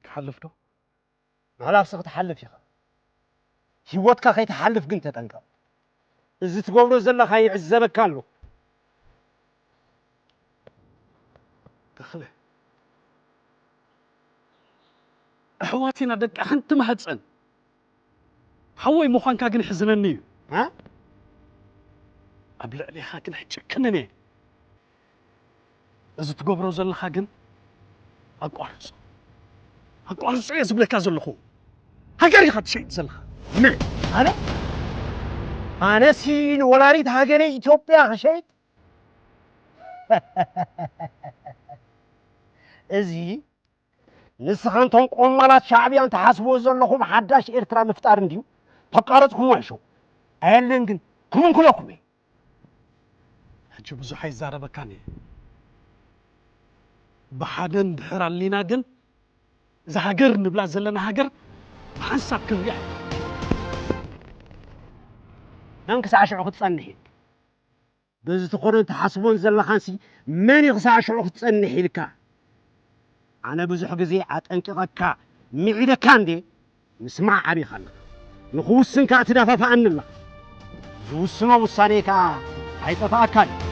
ትሓልፍ ዶ? ምሕላፍሲ ክትሓልፍ ኢኻ። ህይወትካ ከይትሓልፍ ግን ተጠንቀቕ። እዚ ትገብሮ ዘለኻ ይዕዘበካ ኣሎ። ተኽለ፣ ኣሕዋት ኢና ደቂ ሓንቲ ማህፀን። ሓወይ ምዃንካ ግን ይሕዝነኒ እዩ። እ? ኣብ ልዕሌኻ ግን ኣይጭክንን እየ። እዚ ትገብሮ ዘለኻ ግን ኣቋርጾ። ኣቋርጾ እየ ዝብለካ ዘለኹ። ሃገር ኢኻ ትሸይጥ ዘለኻ። ምን? ኣነ? ኣነሲ ንወላዲት ሃገረይ ኢትዮጵያ ክሸይጥ? እዚ ንስኻን እቶም ቆማላት ሻዕብያን ትሓስብዎ ዘለኹም ሓዳሽ ኤርትራ ምፍጣር እንድዩ። ተቋረጽኩሞ ይሕሸው። ኣየለን ግን ክምንኩለኩም እየ። ሕጂ ብዙሕ ኣይዛረበካን እየ። ብሓደ እንድሕር ኣሊና ግን እዛ ሃገር ንብላ ዘለና ሃገር ብሓንሳብ ክንሪኣ ኢና። መን ክሳዕ ሽዑ ክትጸንሕ እዩ? በዚ ትኾኖን ትሓስቦን ዘለኻንሲ መን እዩ ክሳዕ ሽዑ ክትጸንሕ ኢልካ? ኣነ ብዙሕ ግዜ ኣጠንቂቐካ፣ ምዒደካ እንዴ? ምስማዕ ዓቢኻ ኣለኻ። ንኽውስን ከኣ ትደፋፍኣኒ ኣለኻ። ዝውስኖ ውሳኔ ከኣ ኣይጠፍኣካን እዩ።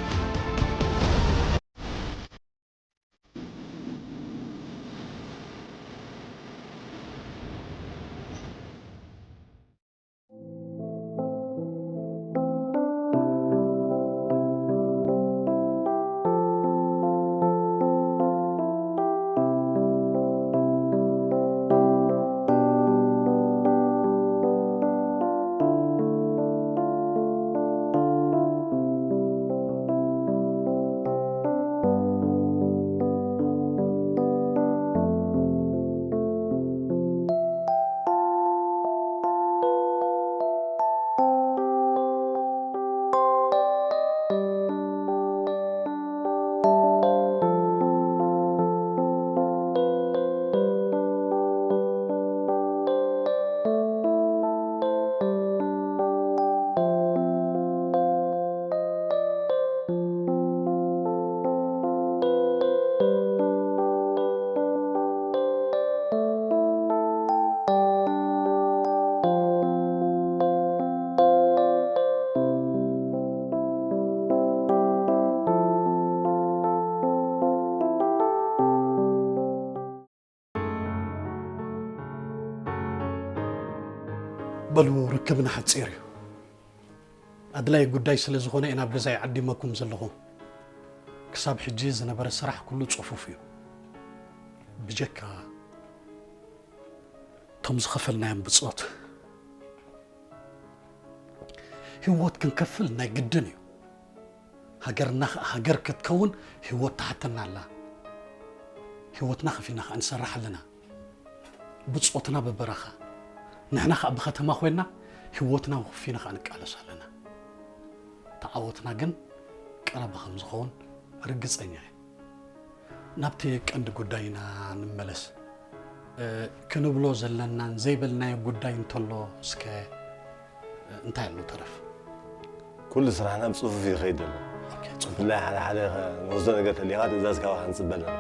በሉ፣ ርክብና ሓጺር እዩ። ኣድላይ ጉዳይ ስለ ዝኾነ እየ ናብ ገዛይ ዓዲመኩም ዘለኹ። ክሳብ ሕጂ ዝነበረ ስራሕ ኩሉ ጽፉፍ እዩ። ብጀካ እቶም ዝኸፈልናዮም ብጾት። ህይወት ክንከፍል ናይ ግድን እዩ። ሃገርና ኸኣ ሃገር ክትከውን ህይወት ትሓተና ኣላ። ህይወትና ከፊልና ኸኣ ንሰርሕ ኣለና። ብጾትና ብበረኻ፣ ንሕና ኸኣ ብኸተማ ኮይንና ህይወትና ወፊና ኸኣ ንቃለስ ኣለና። ተዓወትና ግን ቀረባ ከም ዝኸውን ርግጸኛ እየ። ናብቲ ቀንዲ ጉዳይና ንመለስ። እ፣ ክንብሎ ዘለናን ዘይበልናዮ ጉዳይ እንተሎ እስከ፣ እ፣ እንታይ ኣሎ ተረፍ? ኩሉ ስራሕና ብጽፉፍ እዩ ዝኸይድ ዘሎ። ኦኬ፣ ጽፉፍ። ብፍላይ ሓደ ሓደ ኸ-፣ ንወስዶ ነገር ተሊኻ ትእዛዝ ካባኻ ንጽበ ኣለና።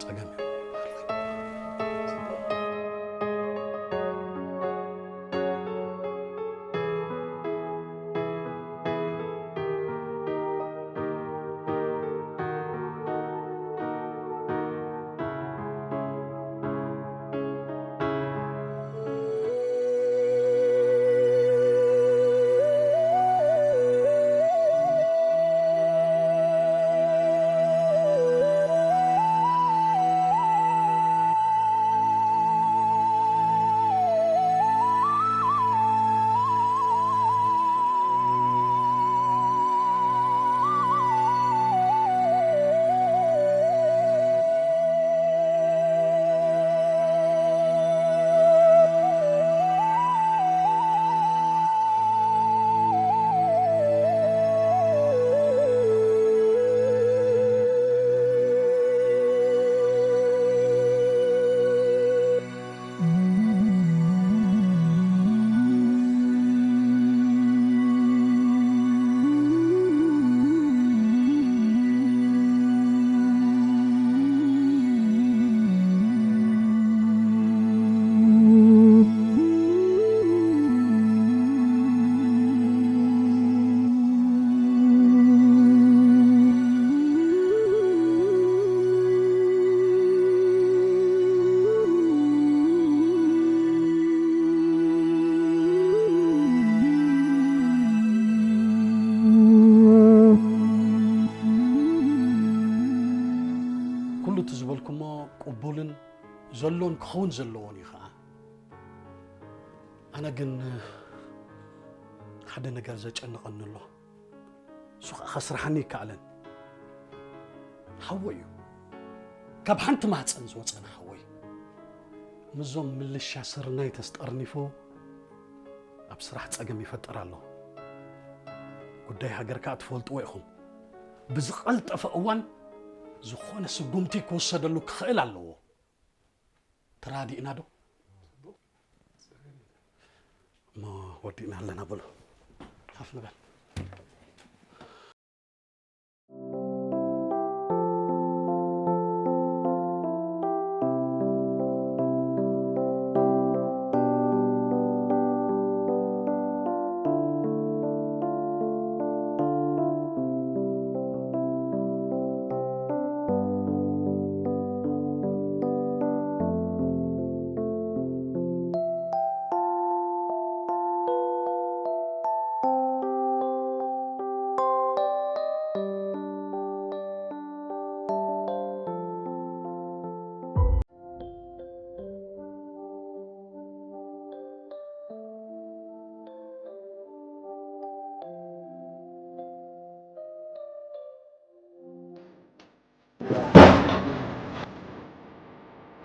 ጸገም የብሉን። ኩሉ እቲ ዝበልኩሞ ቅቡልን ዘሎን ክኸውን ዘለዎን እዩ ኸዓ። ኣነ ግን ሓደ ነገር ዘጨንቐኒ ኣሎ። እሱ ኸዓ ከስርሓኒ ይከኣለን። ሓወይ እዩ። ካብ ሓንቲ ማህፀን ዝወፀና ሓወይ። ምስዞም ምልሻ ስርናይ ተስጠርኒፉ ኣብ ስራሕ ፀገም ይፈጥር ኣሎ። ጉዳይ ሃገር ከዓ ትፈልጥዎ ኢኹም። ብዝቐልጠፈ እዋን ዝኾነ ስጉምቲ ክውሰደሉ ክኽእል ኣለዎ። ተራዲእና ዶ? እሞ ወዲእና ኣለና በሉ። ሓፍ ንበል።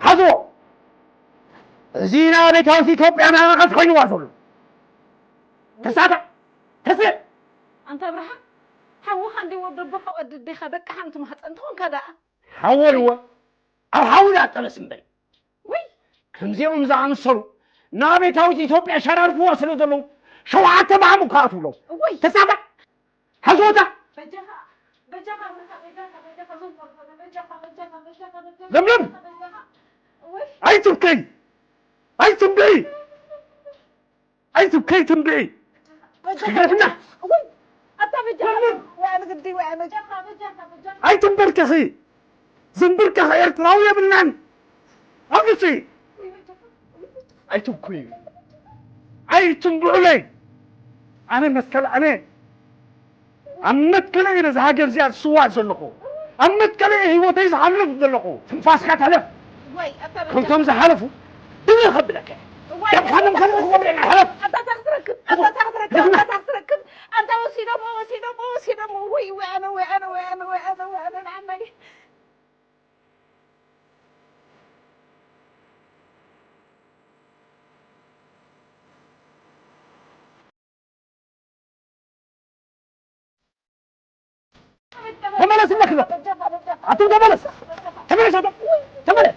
ሓዝዎ። እዚ ናይ ኣቤታዊት ኢትዮጵያ መቐስ ኮይንዋ ዘሎ። ተሳተ ተስእ ኣንታ ኣብርሃ፣ ሓውኻ እንዲ ወዲ ኣቦኻ ወዲ ኣዴኻ ደቅኻ ሓንቲ ማህፀን ትኾንካ ደኣ። ሓወልዎ ኣብ ሓዊ ዝኣጠበስ እምበይ። ውይ! ከምዚኦም ዝኣመሰሉ ንኣቤታዊት ኢትዮጵያ ሸራርፍዋ ስለ ዘለዉ ሸውዓተ ባዕሙ ክኣትውሎም። ውይ! ተሳተ ሓዝወታ። በጃኻ በጃኻ በጃኻ በጃኻ በጃኻ በጃኻ በጃኻ በጃኻ በጃኻ ለምለም! በጃኻ። ውይ! ኣይትብከይ! ኣይትንብዒ! ኣይትብከይ ትንብዒ! በጃኻ ትግረፍና! በጃኻ። ውይ! ኣታ በጃኻ ለምለም! ወይ ኣነ ግዲ ወይ ኣነ በጃኻ በጃኻ በጃኻ። ኣይትንበርከኺ! ዝንብርከኽ ኤርትራዊ የብልናን! ኣብርሲ! ኣይትብኩዩ! ኣይትንብዑለይ! ኣነ መትከል ኣነ ኣብ መትከለ እየ ነዚ ሃገር እዚኣ ዝስዋእ ዘለኹ። ኣብ መትከለ እየ ህይወተይ ዝሓልፍ ዘለኹ። ትንፋስካ ተሕለፍ! ወይ ኣታ በጃኻ። ከምቶም ዝሓለፉ ድል ከብለከ። ወይ ደብካ ኣታ ምንከለ ክትገብረ ሕለፍ! ኣታ ታኽትረክብ ኣታ ታኽትረክብ ኣታ ታኽትረክብ። ኣንታ ወሲዶሞ ወሲዶሞ ወሲዶሞ። ወይ ወይ ኣነ ወይ ኣነ ወይ ኣነ ወይ ኣነ ወይ ኣነ ንዓናይ። ተመለስ ኣለክ! ኣቱም ተመለስ! ተመለስ! ኣቱም! ተመለስ!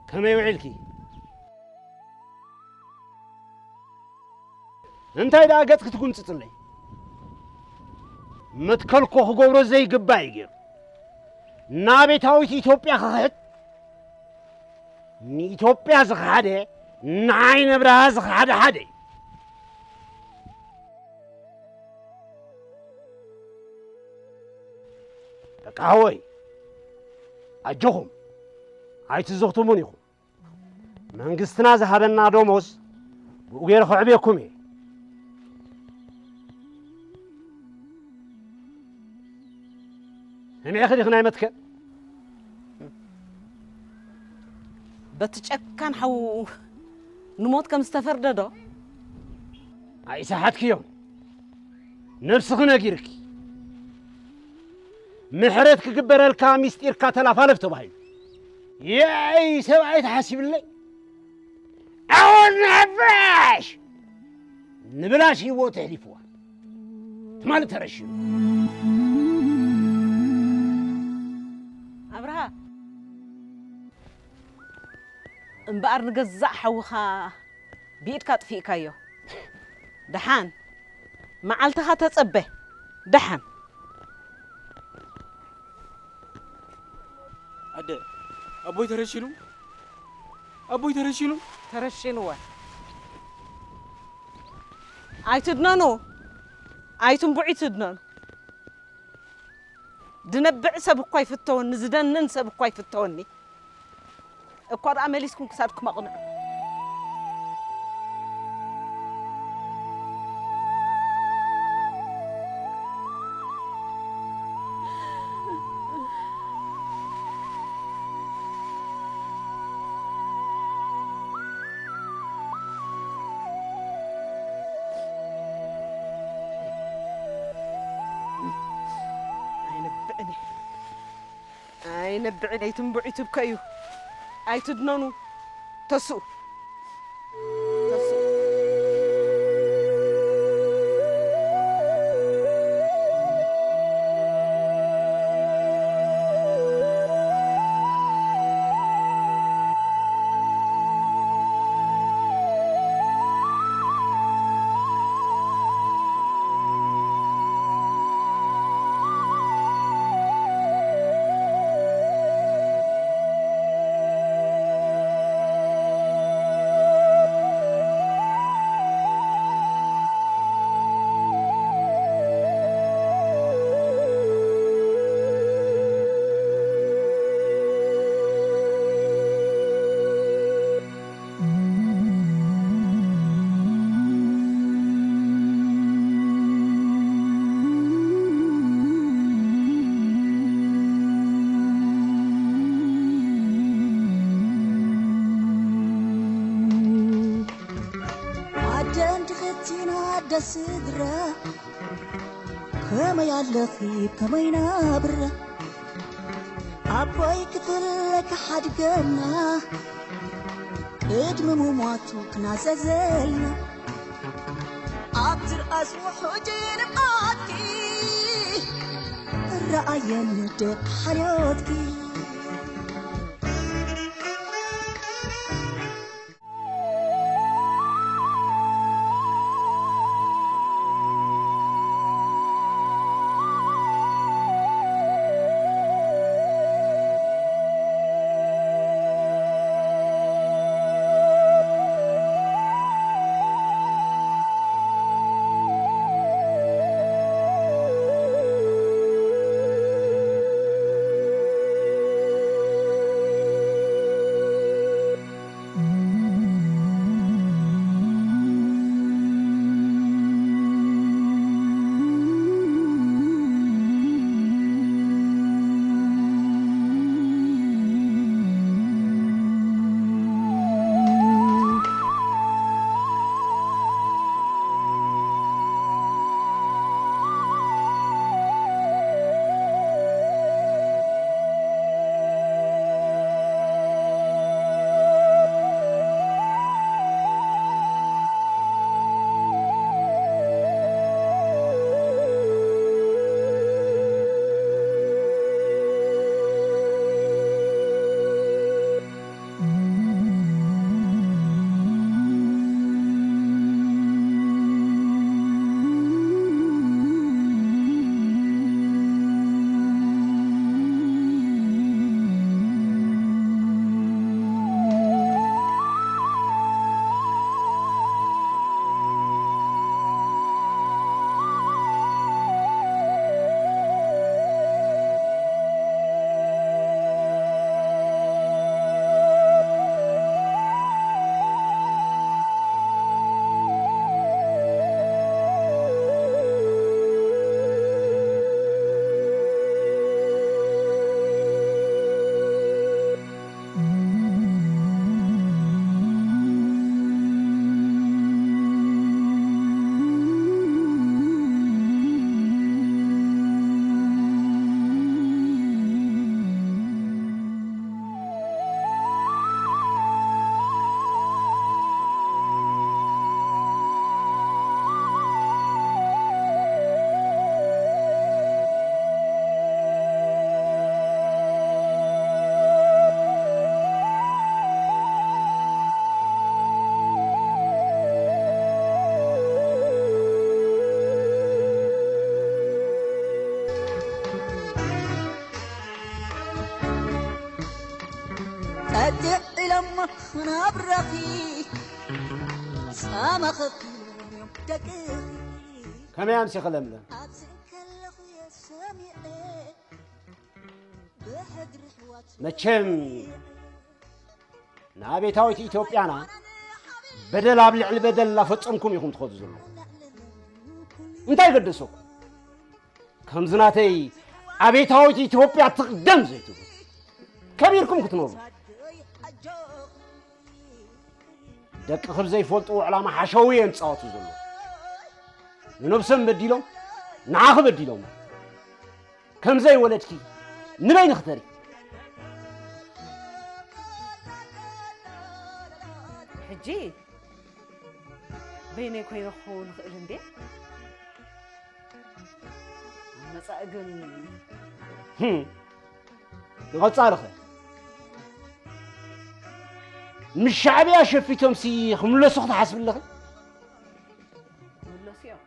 ከመይ ውዒልኪ? እንታይ ደኣ ገጽ ክትጉምጽጽለይ? መትከልኮ ክገብሮ ዘይግባእ እዩ ገይሩ። ናቤታዊት ኢትዮጵያ ክኽሕድ፣ ንኢትዮጵያ ዝኸሓደ፣ ንዓይ ነብርሃ ዝኸሓደ ሓደ እዩ። ደቂ ሓወይ፣ ኣጆኹም፣ ኣይትዘኽትሙን ኢኹም። መንግስትና ዝሃበና ደሞዝ ብኡ ገይረ ከዕብየኩም እየ። ሰሚዕኺ ዲኺ ናይ መትከል? በቲ ጨካን ሓዉ ንሞት ከም ዝተፈርደ ዶ? ኣይሰሓትክዮን። ነብስኺ ነጊርኪ። ምሕረት ክግበረልካ ሚስጢርካ ተላፋለፍ ተባሂሉ። የይ ሰብኣይ ተሓሲብለይ። ኣወል ንሕፋሽ! ንብላሽ ህይወቱ ኣሕሊፍዋ። ትማሊ ተረሺኑ። ኣብርሃ፣ እምበኣር ንገዛእ ሓውኻ ብኢድካ ኣጥፊእካዮ። ደሓን መዓልትኻ ተጸበ። ደሓን። ኣደ፣ ኣቦይ ተረሺኑ? ኣቦይ ተረሺኑ? ተረሺንወ። ኣይትድነኑ። ኣይትንቡዒ ትድነኑ። ድነብዕ ሰብ እኳ ይፍተወኒ፣ ዝደንን ሰብ እኳ ይፍተወኒ። እኳ ደኣ መሊስኩም ክሳድኩም ኣቕንዑ። ኣይነብዕን እየ። ኣይነብዕን፣ ኣይትንብዑ፣ ይትብከ እዩ። ኣይትድነኑ። ተስኡ። ተስኡ። ኣደ እንድኽቲና ኣደ ስድራ፣ ከመይ ኣለኺ ከመይ ናብራ? ኣቦይ ክፍለካ ሓድገና፣ ቅድሚ ምሟቱ ክናዘዘልና። ኣብ ትርኣስ ውሑጅ ንብዓትኪ፣ ረኣየኒ ደቂ ሓልዮትኪ። ኣትዕለሞ ናብራኺ ጻማ ኸፊሎም እዮም ደቅኺ። ከመይ ኣምሲኺ ለምለም? ኣብዚ ከለኹ እየ ሰሚዐ ብሕድሪ ኣሕዋት መቸም ንኣቤታዊት ኢትዮጵያና በደል ኣብ ልዕሊ በደል እናፈጸምኩም ኢኹም ትኸዱ ዘለኹም። እንታይ ገደሰኩም? ከምዚ ናተይ ኣቤታዊት ኢትዮጵያ ትቕደም ዘይትብሉ ከቢርኩም ክትነብሩ ደቅኺ ብዘይፈልጥዎ ዕላማ ሓሸዊ እዮም ዝጻወቱ ዘለዉ። ንነብሶም በዲሎም ንዓኺ በዲሎም። ከም ዘይወለድኪ ንበይንኺ ተሪ። ሕጂ በይነይ ኮይነ ክኸውን ይኽእል እንዴ? ኣብ መጻኢ ግን ህም፣ ንቐጻልኸ ምስ ሻዕብያ ሸፊቶምሲ ክምለሱ ክትሓስቢ ኣለኺ? ክምለሱ እዮም።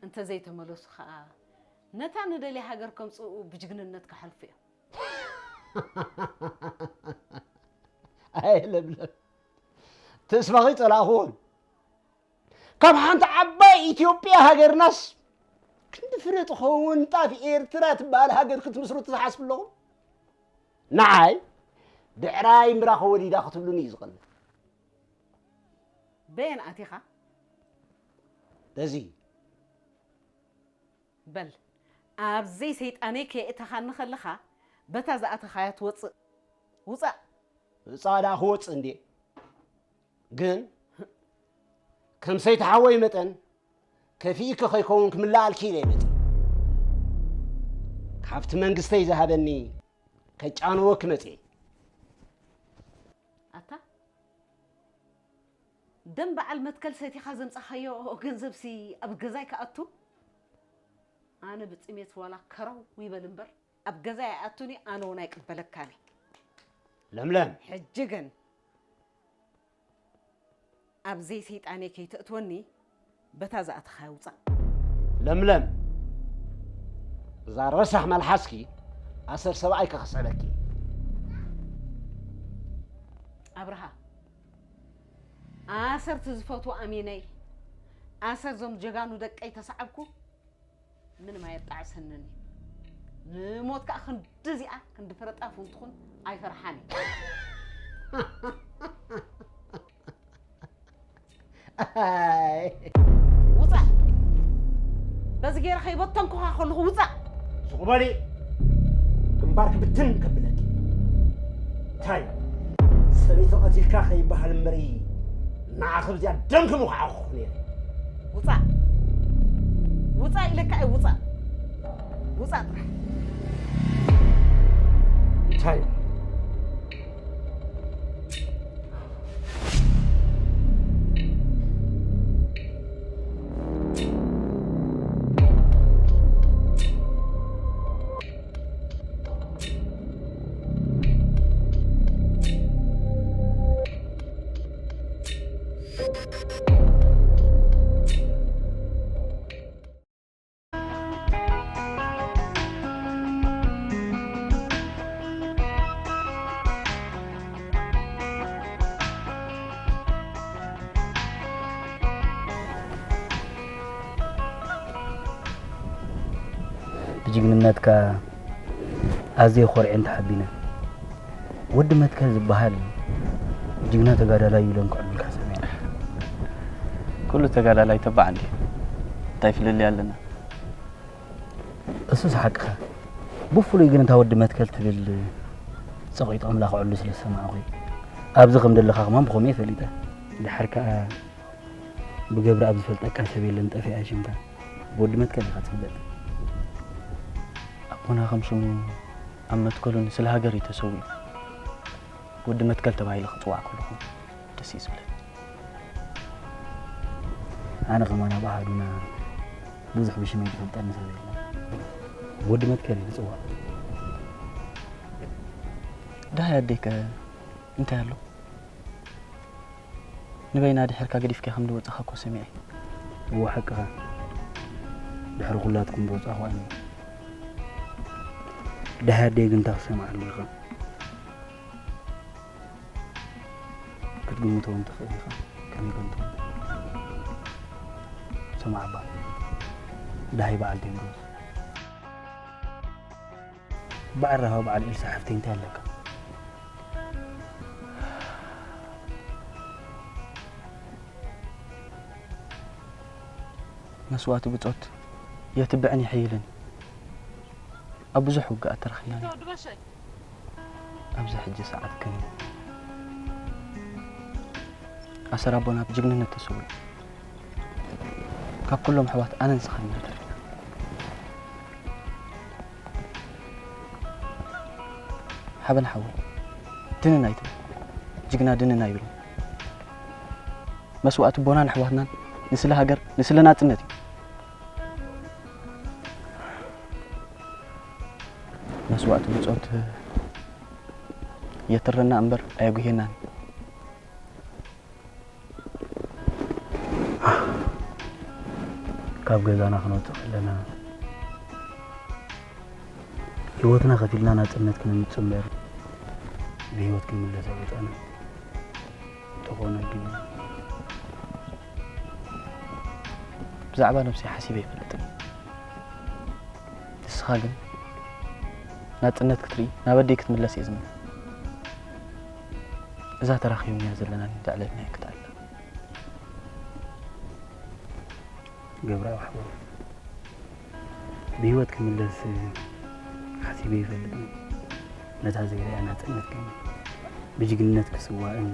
እንተዘይተመለሱ ኸኣ ነታ ንደልያ ሃገር ከምጽኡ ብጅግንነት ክሓልፉ እዮም። ኣየ ለምለም፣ ተስፋኺ ጸላእኽዎን። ካብ ሓንቲ ዓባይ ኢትዮጵያ ሃገርናስ ክንዲ ፍረ ትኸውን ጣፍ ኤርትራ ትበሃል ሃገር ክትምስርቱ ትሓስቡ ኣለኹም? ንዓይ ብዕራይ ምራኸ ወሊዳ ክትብሉኒ እዩ ዝቐልል። በየን ኣቲኻ? በዚ በል ኣብዘይ ሰይጣነይ ከየእተኻኒ ከለኻ በታ ዝኣተኻያ ትወፅእ። ውፃእ። ውፃእ ደኣ ክወፅእ እንዴ? ግን ከም ሰይቲ ሓወይ መጠን ከፊእኪ ከይከውን ክምልኣልኪ ኢለ ይመፅእ። ካብቲ መንግስተይ ዝሃበኒ ከጫንወኪ መፅኤ። ኣታ ደም በዓል መትከል ሰቲኻ ዘምፃኻዮ ገንዘብሲ ኣብ ገዛይ ክኣቱ? ኣነ ብጥሜት ዋላ ከረው ይበል እምበር ኣብ ገዛይ ኣይኣቱን እዩ፣ ኣነ እውን ኣይቅበለካን እየ። ለምለም ሕጂ ግን ኣብዘይ ሰይጣነይ ከይተእትወኒ በታ ዝኣተኻያ ውፃእ። ለምለም እዛ ረሳሕ መልሓስኪ ኣሰር ሰብኣይ ከኽስዕበኪ። ኣብርሃ ኣሰር ትዝፈትዎ ኣሚነይ ኣሰር ዞም ጀጋኑ ደቀይ ተሰዓብኩ ምንም ኣየጣዕሰንን እዩ። ንሞት ከዓ ክንዲ እዚኣ ክንዲ ፍረጣፍ እውን ትኹን ኣይፈርሓን እዩ። ኣይ፣ ውፃእ። በዚ ገይረ ከይበተንኩኻ ከለኹ ውፃእ። ሱቕ በሊ ግንባርኪ ብትን ከብለኪ። እንታይ ሰበይቲ ቀቲልካ ከይበሃል እምበሪ ንዓኺ ብዚኣ ደምኪ ምኹዓኹ ነይረ። ውፃእ። ውፃእ ኢለካ እየ፣ ውፃእ። ውፃእ ጥራሕ። እንታይ ብጅግንነትካ ኣዝየ ኮሪዐን ተሓቢነ። ወዲ መትከል ዝበሃል ጅግና ተጋዳላይ እዩ ኢሎም ክዕልሉልካ ሰሚዐ። ኩሉ ተጋዳላይ ተባዕ እንድዩ። እንታይ ፍልልይ ኣለና? እሱስ ሓቅኻ። ብፍሉይ ግን እታ ወዲ መትከል ትብል ጸቒጦምላ ክዕሉ ስለ ዝሰማዕኹ እዩ። ኣብዚ ከም ዘለኻ ከማን ብኸምኡ እየ ፈሊጠ። ድሓር ከኣ ብገብሪ ኣብ ዝፈልጠካ ሰብ የለን ጠፊኣ ሽምካ። ብወዲ መትከል ኢኻ ትፍለጥ። ኣቦና ከም ሽሙ ኣብ መትከሉ ንስለ ሃገር እዩ ተሰዊኡ። ወዲ መትከል ተባሂለ ክጽዋዕ ከለኹ ደስ እዩ ዝብለኒ። ኣነ ከማን ኣብ ኣሃዱና ብዙሕ ብሽመይ ዝፈልጠኒ ሰብ የለን። ብወዲ መትከል እዩ ዝጽዋዕ። ደሃይ ኣደይከ እንታይ ኣሎ? ንበይና ድሕርካ ገዲፍካያ ከም ዝወጻኻ እኮ ሰሚዐ። እወ ሓቅኻ። ድሕሪ ኩላትኩም ዝወጻኹ ኣነ። ደሃይ ኣደይ ግን እንታይ ክሰምዓ ኣለኹ? ክትግምቶ እውን ትኽእል ኢኻ። ከመይ ኮን ትብል? ስማዕ እባ፣ ደሃይ በዓል ቴንጎስ፣ በዓል ራህዋ በዓል ኤልሳ ሓፍተይ እንታይ ኣለካ? መስዋእቲ ብጾት የትብዕን ይሕይልን። ኣብ ብዙሕ ውግኣት ተረኺብና ኢና። ኣብዚ ሕጂ ሰዓት ግን ኣሰር ኣቦና ብጅግንነት ተሰዊኡ። ካብ ኩሎም ኣሕዋት ኣነ ንስኻን ኢና ተሪፍና። ሓበን ሓወይ፣ ድንን ኣይትበል። ጅግና ድንን ኣይብልን። መስዋእቲ ኣቦናን ኣሕዋትናን ንስለ ሃገር፣ ንስለ ናጽነት እዩ። መስዋእቲ ብጾት የትረና እምበር ኣየጉህየናን። ካብ ገዛና ክንወጽእ ከለና፣ ህይወትና ከፊልና ናጽነት ክነምጽእ እምበር፣ ብህይወት ክንምለስ ኣይወጻእናን። እንተኾነ ግን፣ ብዛዕባ ነብሰይ ሓሲበ ኣይፈልጥን። ንስኻ ግን ናጽነት ክትርኢ ናብ ኣደይ ክትምለስ እየ ዝምነ። እዛ ተራኺብናያ ዘለና ዘዕለልናያ ክትኣላ። ገብረኣብ ሓወይ፣ ብህይወት ክምለስ ሓሲበ ኣይፈልጥን። ነታ ዘይርእያ ናጽነት ግን ብጅግንነት ክስዋእን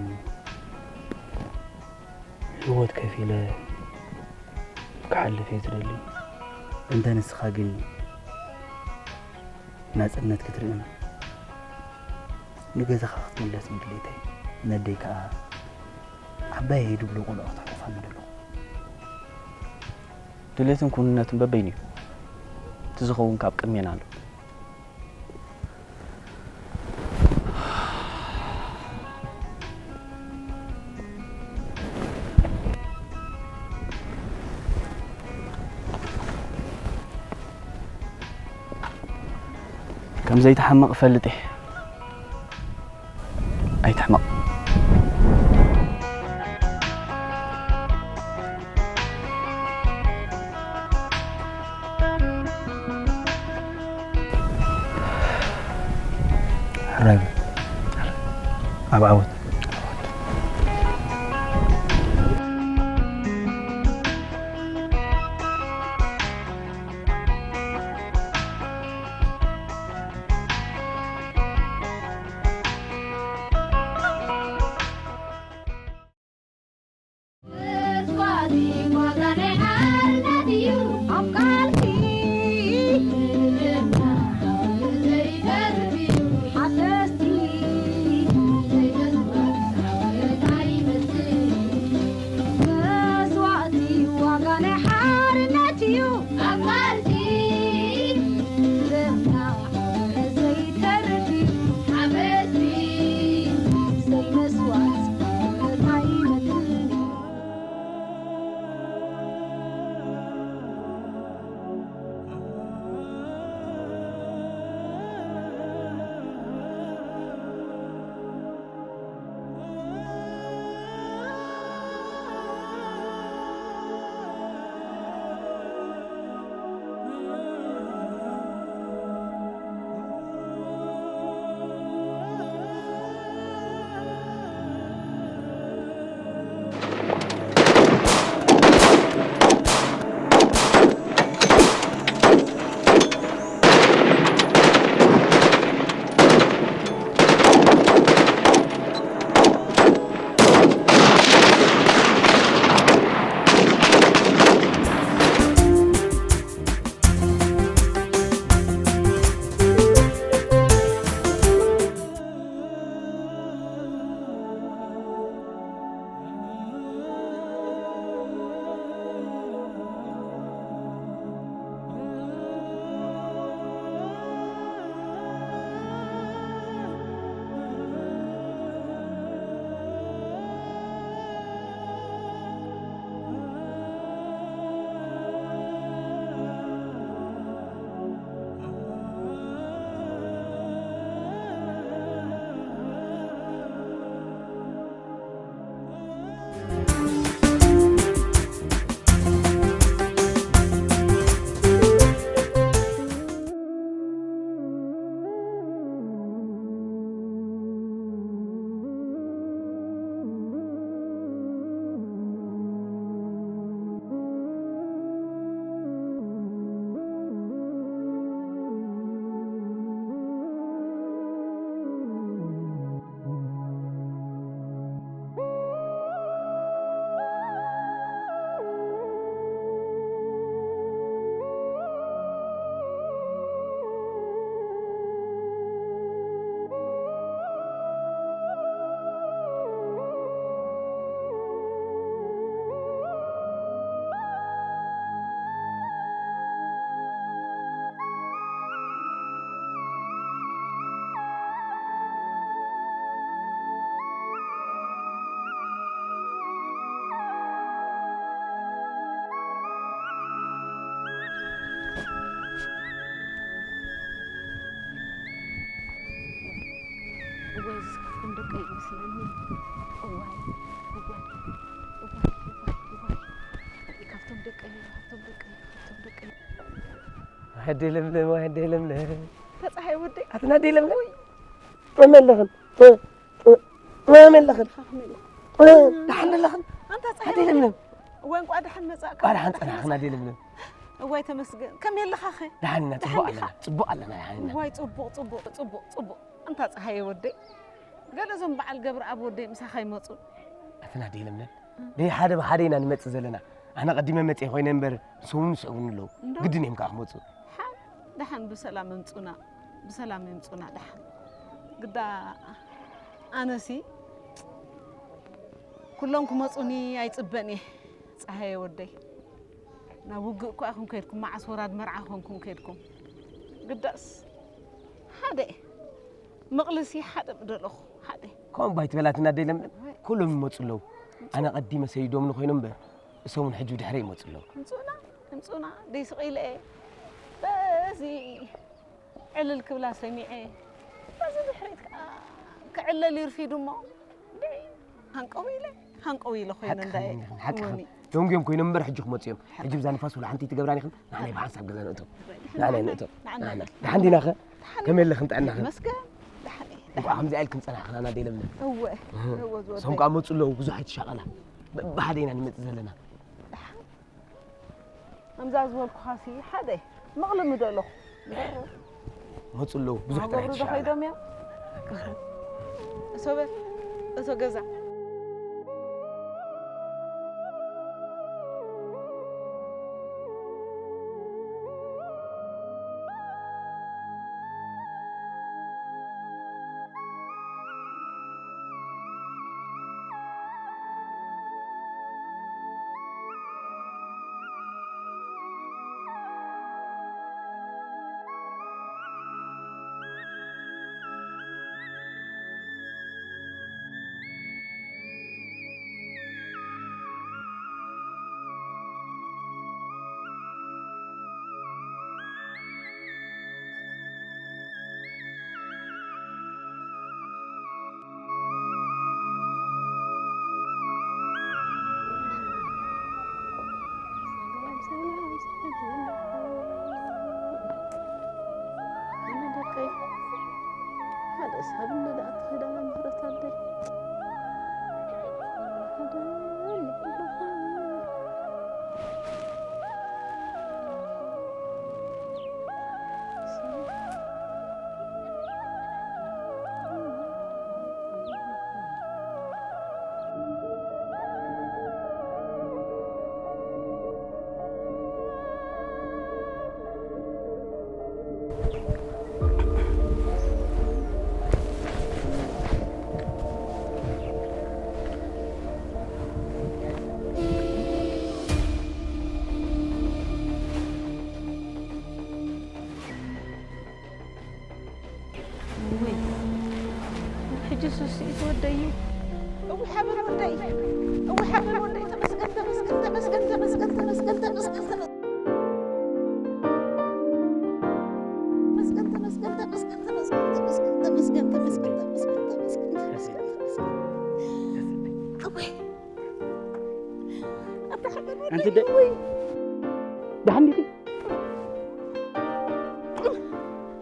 ህይወት ከፊለ ክሓልፍ እየ ዝደሊ። እንተ ንስኻ ግን ናጽነት ክትርእን ንገዛኻ ክትምለስን ድሌተይ። ነደይ ከኣ ዓባየይ ድብሎ ቆልዑ ክተሕቑፋኒ ደለኹ። ድሌትን ክውንነትን በበይኑ እዩ። እቲ ዝኸውን ካብ ቅድሜና ኣሎ። ከም ዘይትሓምቕ እፈልጥ እየ። ኣይትሕመቕ። ሕራይ በል። ኣብ ዓወት። እዋይ፣ እዚ ካብቶም ደቀይ እዩ መስለኒ። እዋይ፣ እዋይ፣ እዋይ፣ እዋይ፣ እዋይ። ካብቶም ደቀይ እዩ፣ ካብቶም ደቀይ እዩ፣ ካብቶም ደቀይ እዩ። ኣደ ለምለም፣ ኣደ ለምለም። ተጻሃይ ወደይ። ኣትና ኣደ ለምለም። መን ኣለኽን? መን ኣለኽን? ደሓን ኣለኽን? ኣንታ ኣደ ለምለም። እዋይ፣ እንቋዕ ደሓን መጻእካ። እንቋዕ ደሓን ጸናሕኽን ኣደ ለምለም። እዋይ፣ ተመስገን። ከመይ ኣለኻኸ? ደሓን ኢና፣ ጽቡቕ ኣለና፣ ጽቡቕ ኣለና፣ ደሓን ኢና። እዋይ፣ ጽቡቕ፣ ጽቡቕ፣ ጽቡቕ፣ ጽቡቕ። ኣንታ ጸሃየ ወደይ፣ ገለ እዞም በዓል ገብረኣብ ወደይ ምሳኻ ይመጹ። ኣትና ኣደ ለምለም፣ ደይ ሓደ ብሓደ ኢና ንመጽእ ዘለና። ኣነ ቀዲመ መጽየ ኮይነ እምበር፣ ንሶም ይስዕቡኒ ኣለዉ። እንዶ? ግድን እዮም ከኣ ክመጹ። ሓ-፣ ደሓን ብሰላም ይምጹና፣ ብሰላም ይምጹና ደሓን። ግዳ ኣነሲ ኩሎም ክመጹኒ ኣይጽበን እየ፣ ጸሃየ ወደይ። ናብ ውግእ እኳ ኢኹም ከይድኩም፣ መዓስ ወራድ መርዓ ኮንኩም ከይድኩም። ግዳስ ሓደ መቕልሲ ሓደ ምደለኹ፣ ሓደ። ከምኡ ባይ ትበላትና ኣደ ለምለም፣ ኩሎም ይመጹ ኣለዉ። ኣነ ቀዲመ ሰዲዶምኒ ኮይኖም እምበር፣ እሶም እውን ሕጂ ብድሕረ ይመጹ ኣለዉ። ይምጹና፣ ይምጹና፣ ደይ ስቕ ኢለ እየ። በዚ ዕልል ክብላ ሰሚዐ፣ በዚ ድሕሪት ከኣ ክዕለል ይርፊዱ እሞ፣ እንድዒ፣ ሃንቀው ኢለ፣ ሃንቀው ኢለ ኮይነ ሓቅኽን እንዳየ፣ እኒኽን፣ ሓቅኽን። እወኒ። ደንጉዮም ኮይኖም እምበር ሕጂ ክመጹ እዮም። ሓቂ። ሕጂ ብዛ ንፋስ ወላ ሓንቲ ትገብራን ኢኽን። ንዓና ብሓንሳብ ገዛ ንእቶ። ንዓና ንእቶ። ንዓና። ንዓና። ደሓን ዲናኸ? ደሓን። ከመይ ኣለኽን ጥዕናኽን? ይመስገን። ደሓን እየ። እንኳዕ ከምዚ ኢልክን ጸናሕኽና ኣደ ለምለም። እወ፣ እህ። እወ፣ ዝወደይ። እሶም ከኣ መጹ ኣለዉ፣ ብዙሕ ኣይትሻቐላ። በብሓደ ኢና ንመጽእ ዘለና። ደሓን። ከምዛ ዝበልኩኻሲ ሓደ መቕልሚ ዶ ኣለኹ? መጹ ኣለዉ፣ ብዙሕ ጥራሕ ሃገሩ ዶ ኣይትሻቐላ። ከይዶም እዮም? እሶ በል፣ እሶ ገዛ። እውይ፣ ሕጂ ስስኢት ወደይ እዩ። እውይ ሓበን ወደይ፣ እውይ ሓበን ወደይ፣ ተመስገን፣ ተመስገን፣ ተመስገን። ተመስገን፣ ተመስገን፣ ተመስገን፣ ተመስገን፣ ተመስገን፣ ተመስገን፣ ተመስገን፣ ተመስገን፣ ተመስገን፣ ተመስገን፣ ተመስገን። እውይ። ኣታ ሓበን ኣንቲ ወደይ፣ ደ-፣ እውይ። ደሓን ዲኺ?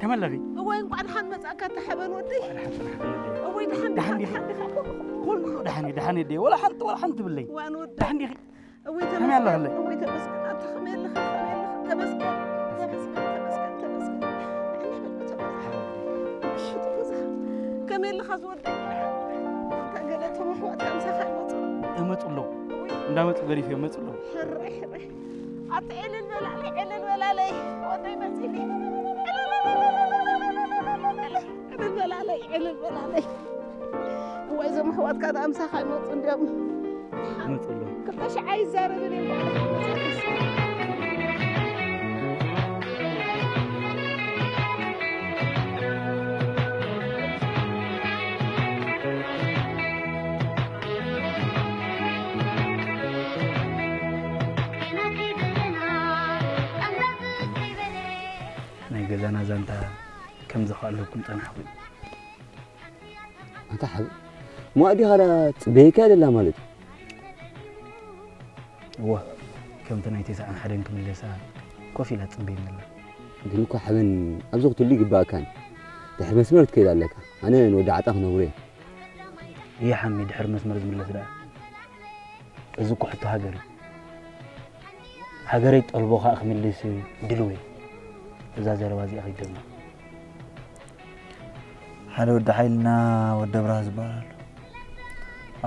ከመይ ኣለኺ? እዋይ፣ እንኳዕ ደሓን መጻእካ፣ ኣታ ሓበን ወደይ። እንኳዕ ደሓን ጸናሕኪ ወደይ። እወይ፣ ደሓን ደሓን ዲኻ? ዲኻ? ደሓን ዲኻ? ኩሉ፣ ኩሉ ደሓን እዩ፣ ደሓን እዩ፣ ደሓን እዩ። ወላ ሓንቲ፣ ወላ ሓንቲ ብለይ። ዋን ወደይ። ደሓን ዲኺ? እወይ፣ ከመይ ተመስገን። ኣለኽለይ? እወይ፣ ተመስገን። ኣታ ከመይ ኣለኻ? ከመይ ኣለኻ? ተመስገን፣ ተመስገን፣ ተመስገን። እሺ፣ ተመስገን። ከመይ ኣለኻ ዝወደይ? እንታይ ገለ እቶም ኣሕዋትካ ምሳኻ ይመጹ? ይመጹ ኣለዉ። እወይ። እንዳመጹ ገዲፎም ይመጹ ኣለዉ። ሕራይ፣ ሕራይ። ኣቲ ዕልል በላለይ፣ ዕልል በላለይ፣ ወደይ መጺኒ። ዕልል በላለይ፣ ዕልል በላለይ። እዋይ፣ እዞም ኣሕዋትካ ደኣ ምሳኻ ይመጹ እንድዮም። ይመጹ ኣለዉ። ክልተ ሽዓ ይዛረብን እዮም። ናይ ገዛና ዛንታ ከምዚ ከኣለኩም ጸናሕኩ። ኣታ ሓብ፣ እሞ ኣዴኻ ደኣ ትጽበየካ እያ ዘላ ማለት እዩ። እወ፣ ከምቲ ናይ ተስዓን ሓደን ክምለሳ ኮፍ ኢላ ትጽበየኒ ኣላ። ግን እኮ ሓበን ኣብዚ ክትህሉ ይግባኣካን። ድሕሪ መስመር ትከይድ ኣለካ። ኣነ ንወዲ ዓጣ ክነግሮ እየ። እየ ሓሚ፣ ድሕሪ መስመር ዝምለስ ደኣ። እዚ እኮ ሕቶ ሃገር እዩ። ሃገረይ ጠልቦ ከኣ ክምልስ ድልው እየ። እዛ ዘረባ እዚኣ ከይደግማ። ሓደ ወዲ ሓይልና ወዲ ኣብርሃ ዝበሃል ኣሎ።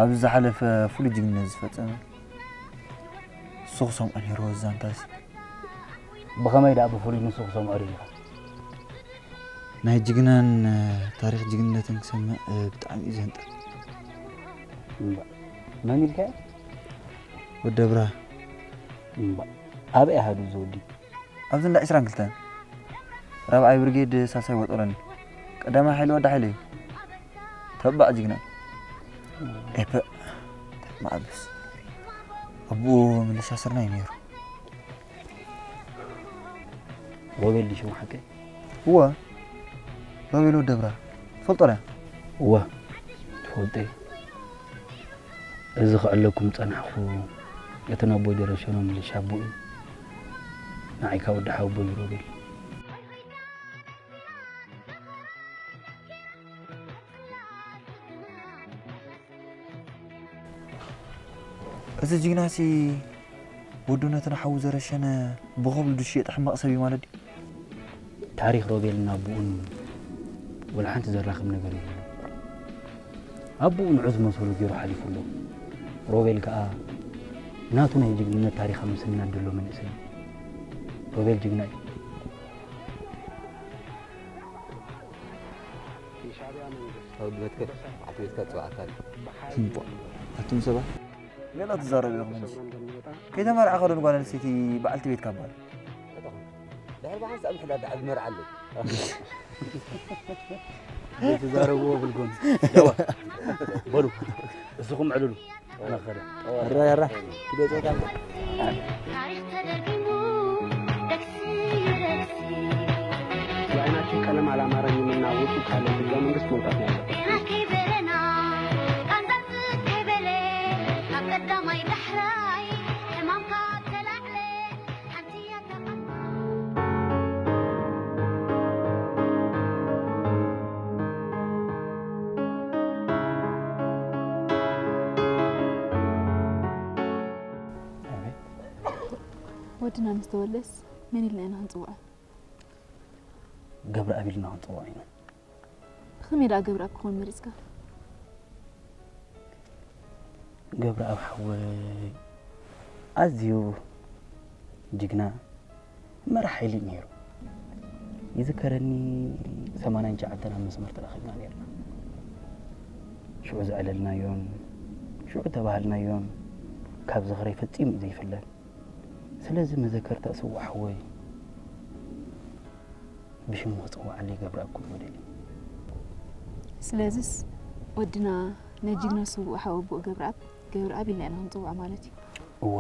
ኣብዚ ዝሓለፈ ፍሉይ ጅግንነት ዝፈጸመ። ንሱ ክሰምዖ ነይርዎ እዚ ዛንታዚ። ብኸመይ ደኣ ብፍሉይ ንሱ ክሰምዖ ደሊኻ? ናይ ጅግናን ታሪኽ ጅግንነትን ክሰምዕ ብጣዕሚ እዩ ዘንጥር። እምባ፣ መን ኢልካዮ? ወዲ ኣብርሃ። እምባ፣ ኣበይ ኣሃዱ እዚ ወዲ? ኣብዚ እንዳ ዒስራን ክልተን ራብዓይ ብርጌድ ሳልሳይ ወጠሎኒ። ቀዳማይ ሓይሊ ወዲ ሓይለ እዩ። ተባዕ ጅግና። ኤፐ፣ ማዕበስ። ኣቦኡ ምልሻ ስርናይ ነይሩ። ሮቤል ድዩ ሽሙ ሓቀይ? እወ፣ ሮቤል ወዲ ኣብርሃ። ትፈልጦ ዶ? እወ፣ ትፈልጦ እየ። እዚ ክዕለኩም ጸናሕኩ፣ እቲ ነቦይ ደረሸኖ ምልሻ ኣቦኡ እዩ። ንዓይ ካብ ወዲ ሓወቦይ እዩ ሮቤል። እዚ ጅግናሲ ወዱ ነቲ ንሓዉ ዘረሸነ ብኸብዱ ዝሽየጥ ሕማቕ ሰብ እዩ ማለት ድዩ? ታሪኽ ሮቤልን ኣቦኡን ወላ ሓንቲ ዘራኽብ ነገር የብሉን። ኣቦኡ ንዑ ዝመሰሉ ገይሩ ሓሊፉ ኣሎ። ሮቤል ከኣ ናቱ ናይ ጅግንነት ታሪኽ ኣብ ምስናድ ዘሎ መንእሰይ እዩ። ሮቤል ጅግና እዩ። የሻዕብያ መንግስት ካብ መትከል በዓልቲ ቤትካ ጽዋዕካ ኣሎ። እምቧ፣ ኣቱም ሰባት። ገለ ትዛረቡ ኢኹም እንጂ። ከይተመርዓ ከሎ ንጓል ኣንስተይቲ በዓልቲ ቤትካ እባ። ድሕሪ ብሓንሳእ ምሕዳር ደኣ ዝመርዓ ኣሎ። ዘይትዛረብዎ ብልጎን። በሉ፣ እስኹም ዕልሉ። ኣረ፣ ኣረ፣ ኪዶ ጸወታ። ታሪኽ ተደጊሙ፣ ደግሲ፣ ደግሲ። የዓይናችን ቀለም አላማረኝምና ውጡ ካለ ህገ መንግስት መውጣት ነው ያለበት። ጤና ከይበለና፣ ቃንዛ ከይበለ፣ ካብ ቀዳማይ ዳሕራይ፣ ሕማምካ ተላዕለ፣ ሓንቲ እያ ተቐማ። ኣቤት። ወድና ምስ ተወልደስ መን ኢልና ኢና ክንጽውዖ? ገብረኣብ ኢልና ክንጽውዖ ኢና። ብኸመይ ደኣ ገብረኣብ ክኸውን መሪጽካ? ገብረኣብ ሓወይ ኣዝዩ ጅግና መራሕ ሓይሊ እዩ ነይሩ። ይዝከረኒ ሰማንያን ትሽዓተን ኣብ መስመር ተራኺብና ነይርና። ሽዑ ዘዕለልናዮን ሽዑ ተባህልናዮን ካብ ዝኽረይ ፈጺሙ እዩ ዘይፍለን። ስለዚ መዘከርታ ስዉእ ሓወይ ብሽሙ ክጽውዓለይ ገብረኣብ ክብሎ ደልየ። ስለዚስ ወድና ናይ ጅግና ስዉእ ሓወቦኡ ገብረኣብ፣ ገብረኣብ ኢልና ኢና ክንጽውዖ ማለት እዩ። እወ።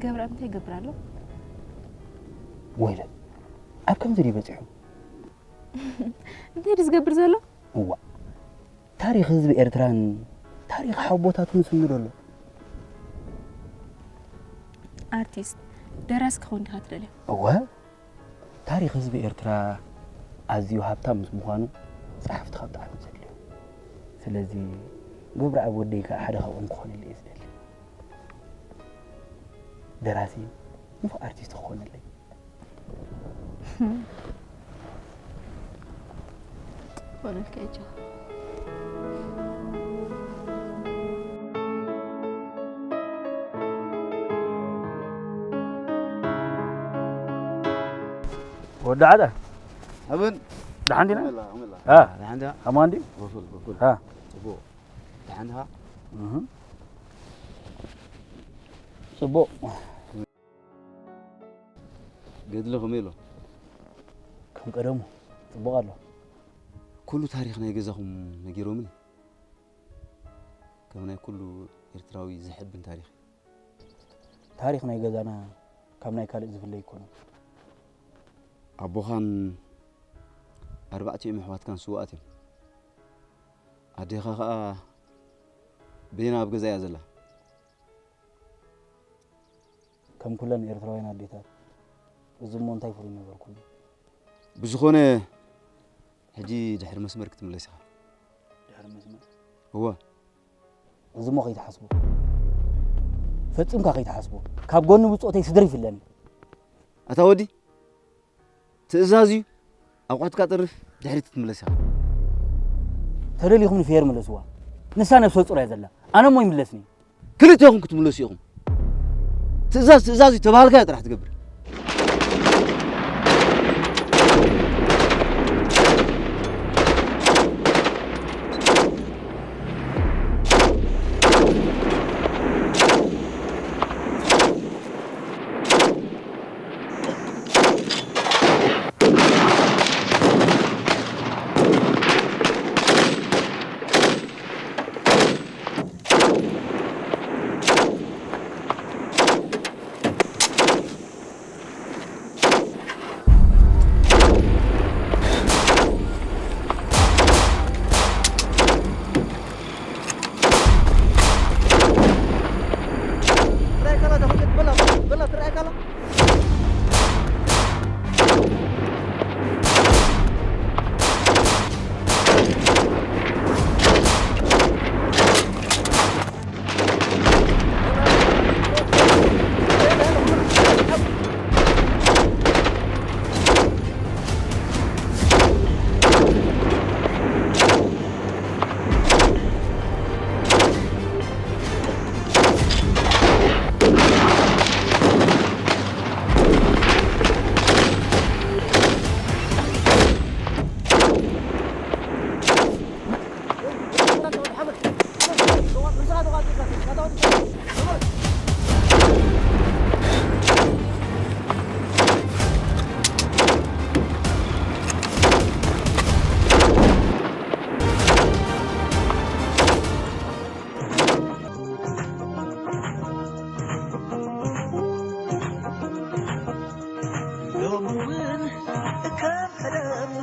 ገብረኣብ እንታይ ይገብር ኣሎ? ወይለ፣ ኣብ ከምዚ ድዩ በጺሑ? እንታይ ድዩ ዝገብር ዘሎ? እዋ፣ ታሪኽ ህዝቢ ኤርትራን ታሪኽ ሓወቦታቱን ይስንዶ ኣሎ። ኣርቲስት፣ ደራሲ ክኸውን ዲኻ ትደልዮ? እወ፣ ታሪኽ ህዝቢ ኤርትራ ኣዝዩ ሃብታም ምስ ምዃኑ ጸሓፍቲ ካብ ብጣዕሚ ዘድልዮ። ስለዚ ገብረኣብ ወደይ ከኣ ሓደ ካብኦም ክኾነለይ እየ ዝደሊ። ደራሲ፣ ንፉዕ ኣርቲስት ክኾነለይ። ኮነልካ እጆ። ወዲ ዓደ። ኣበን። ደሓን ዲና? ኣመላ፣ ኣመላ። አ። ደሓን ዲና? ኣማን ድዩ? በኩል፣ በኩል። አ። ጽቡቕ። ደሓን ዲኻ? እህ። ጽቡቕ። ገድሊ ከመይ ኣሎ? ከም ቀደሙ ጽቡቕ ኣሎ። ኩሉ ታሪኽ ናይ ገዛኹም ነጊሮምኒ። ከም ናይ ኩሉ ኤርትራዊ ዘሕብን ታሪኽ እዩ። ታሪኽ ናይ ገዛና ካብ ናይ ካልእ ዝፍለ ኣይኮነን። ኣቦኻን ኣርባዕቲኦም ኣሕዋትካን ስውኣት እዮም። ኣዴኻ ኸኣ በይና ኣብ ገዛ እያ ዘላ። ከም ኩለን ኤርትራውያን ኣዴታት፣ እዚ እሞ እንታይ ፍሉይ ነገር ኩሉ? ብዝኾነ፣ ሕጂ ድሕሪ መስመር ክትምለስ ኢኻ። ድሕሪ መስመር? እወ። እዚ እሞ ከይትሓስቦ። ፈጺምካ ከይትሓስቦ። ካብ ጎኒ ብጾተይ ስድሪ ይፍለኒ። ኣታ ወዲ፣ ትእዛዝ እዩ። ኣቑሑትካ ጥርፍ፣ ድሕሪት ክትምለስ ኢኻ። ተደሊኹም ንፌር ምለስዋ። ንሳ ነብሰ ጹር እያ ዘላ። ኣነ እሞ ይምለስኒ። ክልቴኹም ክትምለሱ ኢኹም። ትእዛዝ ትእዛዝ እዩ፣ ተባሃልካዮ ጥራሕ ትገብር። ሎሚ እውን ከም ቀደም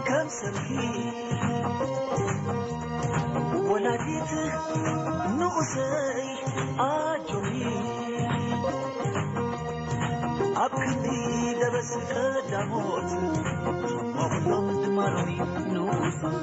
ከም ሰምኪ ወላዲት ንኡሰይ ኣጆኺ ኣብ ክንዲ ደበስ ቀዳሞት ኩሎም ድማ ሎሚ ንኡሰይ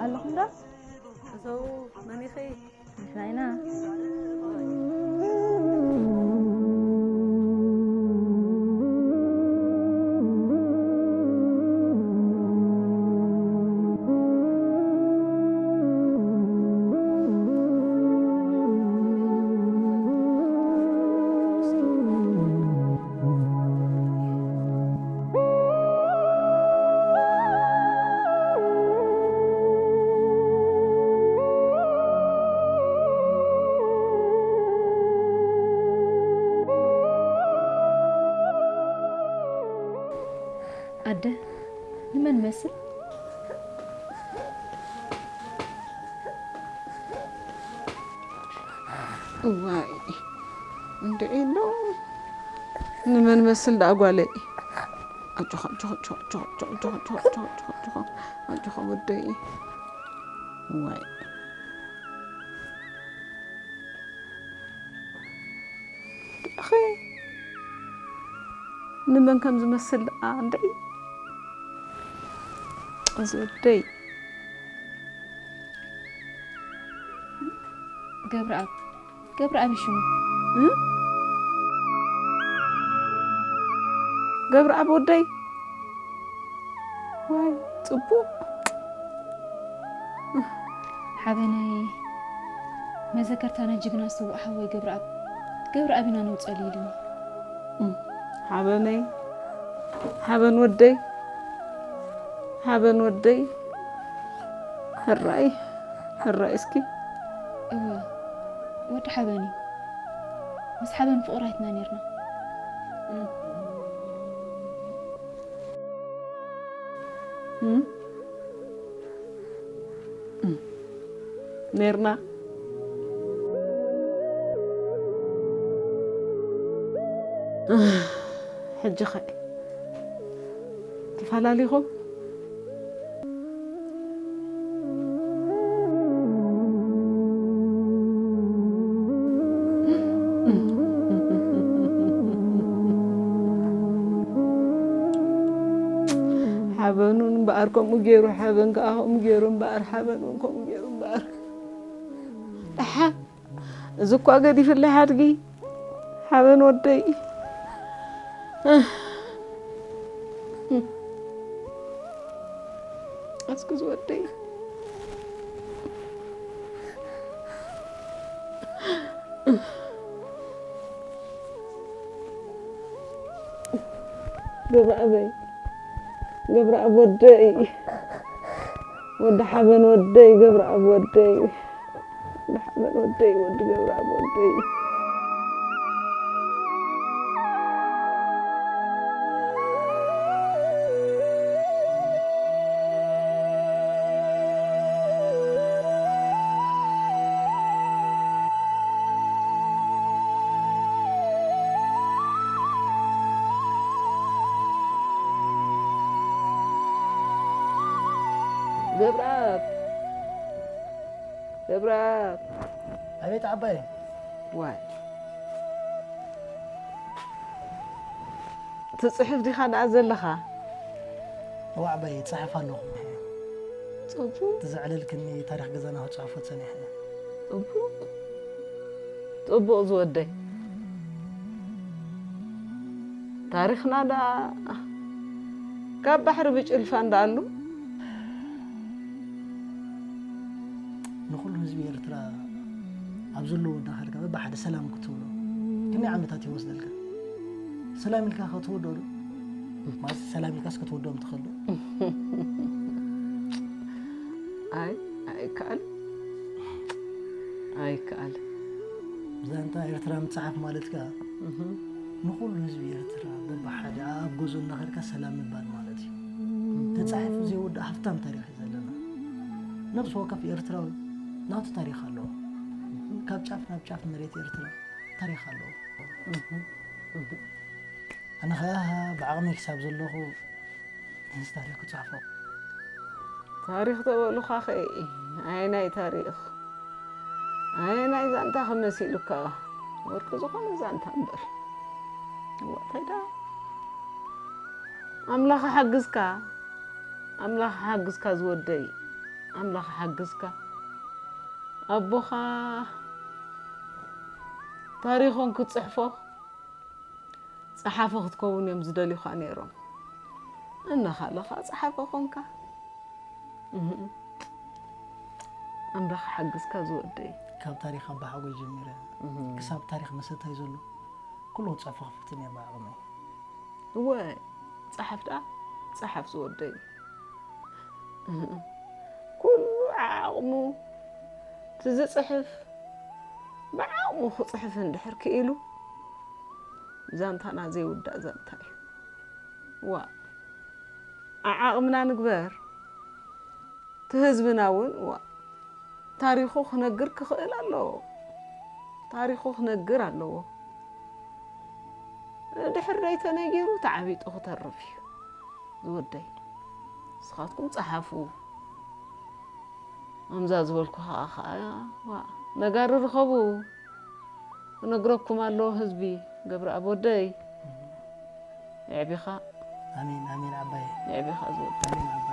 ኣለኹም ዶ? እዞ መን ኢኺ? ንሕና ኢና። ኣደ ንመን መስል? እዋይ፣ እንድዒ ኣሎ። ንመን መስል ደኣ ጓለይ? ኣጆኻ፣ ኣጆኻ፣ ኣጆኻ፣ ኣጆኻ፣ ኣጆኻ፣ ኣጆኻ፣ ኣጆኻ፣ ኣጆኻ፣ ኣጆኻ ወደይ። እዋይ። ኣኸ፣ ንመን ከም ዝመስል ደኣ እንድዒ። እዚ ወደይ። ገብረኣብ፣ ገብረኣብ እዩ ሽሙ። እ? ገብረኣብ ወደይ፣ ዋይ ጽቡቕ። ሓበነይ፣ መዘከርታ ናይ ጅግና ስዉእ ሓወይ ገብረኣብ፣ ገብረኣብ ኢና ነውጸሉ ኢሉኒ። እም፣ ሓበነይ፣ ሓበን ወደይ፣ ሓበን ወደይ፣ ሕራይ፣ ሕራይ እስኪ። እወ፣ ወዲ ሓበን እዩ። ምስ ሓበን ፍቑራትና ኔርና። እም። እም? እም። ኔርና። ሕጂ ኸ ተፈላሊኹም? ሓበን እውን እምበኣር ከምኡ ገይሩ፣ ሓበን ከኣ ከምኡ ገይሩ እምበኣር፣ ሓበን እውን ከምኡ ገይሩ እምበኣር። ደሓን፣ እዚ እኳ ገዲፍለይ ሓድጊ፣ ሓበን ወደይ። እስኪ ዝወደይ። ገብረኣበይ፣ ገብረኣብ ወደይ፣ ወዲ ሓበን ወደይ፣ ገብረኣብ ወደይ፣ ወዲ ሓበን ወደይ፣ ወዲ ገብረኣብ ወደይ። ገብረኣብ፣ ገብረኣብ። ኣቤት ዓባይ። ዋይ። ትጽሕፍ ዲኻ ደኣ ዘለኻ? እዋ ዓባይ፣ እጽሕፍ ኣለኹ። ጽቡቕ። እቲ ዘዕለልክኒ ታሪኽ ገዛና ክጽሕፎ ጸኒሐ። ጽቡቕ። ጽቡቕ ዝወደይ። ታሪኽና ደኣ ካብ ባሕሪ ብጭልፋ እንዳኣሉ። ንኹሉ ህዝቢ ኤርትራ ኣብ ዘለዎ እንዳኸድካ በብሓደ ሰላም ክትብሎ ክንደይ ዓመታት ይወስደልካ? ሰላም ኢልካ ክትወዶ ዶ? ማለት ሰላም ኢልካስ ክትወዶም ትኽእል ዶ? ኣይ፣ ኣይከኣል። ኣይከኣል። ዛንታ ኤርትራ ምጽሓፍ ማለት ከኣ እህ። ንኹሉ ህዝቢ ኤርትራ በብሓደ ኣብ ገዝኡ እናኸድካ ሰላም ምባል ማለት እዩ። ተጻሒፉ ዘይውዳእ ሃፍታም ታሪኽ እዩ ዘለና። ነብሲ ወከፍ ኤርትራዊ ናቱ ታሪኽ ኣለዎ። ካብ ጫፍ ናብ ጫፍ መሬት ኤርትራ ታሪኽ ኣለዎ። ኣነ ኸኣ ብዓቕመይ ክሳብ ዘለኹ እዚ ታሪኽ ክጽሕፎ። ታሪኽ ተበሉኻኸ ኣየናይ ታሪኽ? ኣየናይ ዛንታ ከመሲሉካ? ወርቂ ዝኾነ ዛንታ እምበር። እዋ፣ እንታይ ደኣ? ኣምላኽ ሓግዝካ፣ ኣምላኽ ሓግዝካ ዝወደይ፣ ኣምላኽ ሓግዝካ። ኣቦኻ ታሪኾም ክትጽሕፎ ጸሓፊ ክትከውን እዮም ዝደልዩኻ ነይሮም። እነኻለኻ ጸሓፊ ኾንካ። እህ። ኣምላኽ ሓግዝካ ዝወደይ። ካብ ታሪኽ ኣባሓጎይ ጀሚረ እህ። ክሳብ ታሪኽ መሰታይ ዘሎ ኩሉ ክጸፎ ክፍትን እየ ብዓቕመይ። እወ፣ ጸሓፍ ደኣ ጸሓፍ ዝወደይ። እህ። ኩሉ ዓቕሙ እቲ ዝጽሕፍ ብዓቕሙ ክጽሕፍ እንድሕር ክኢሉ ዛንታና ዘይውዳእ ዛንታ እዩ። ዋእ፣ ዓዓቕምና ንግበር። እቲ ህዝብና እውን፣ ዋእ፣ ታሪኹ ክነግር ክኽእል ኣለዎ። ታሪኹ ክነግር ኣለዎ። ድሕር ደይተነጊሩ ተዓቢጡ ክተርፍ እዩ ዝወደይ። ንስኻትኩም ጸሓፉ። ኣምዛ ዝበልኩ ኸዓ ኸዓ፣ ዋእ፣ ነጋሪ ርኸቡ። ክነግረኩም ኣለዎ ህዝቢ ገብረኣብ ወደይ። የዕቢኻ። ኣሜን፣ ኣሜን ዓባይ። የዕቢኻ ዝወደይ። ኣሜን ዓባይ።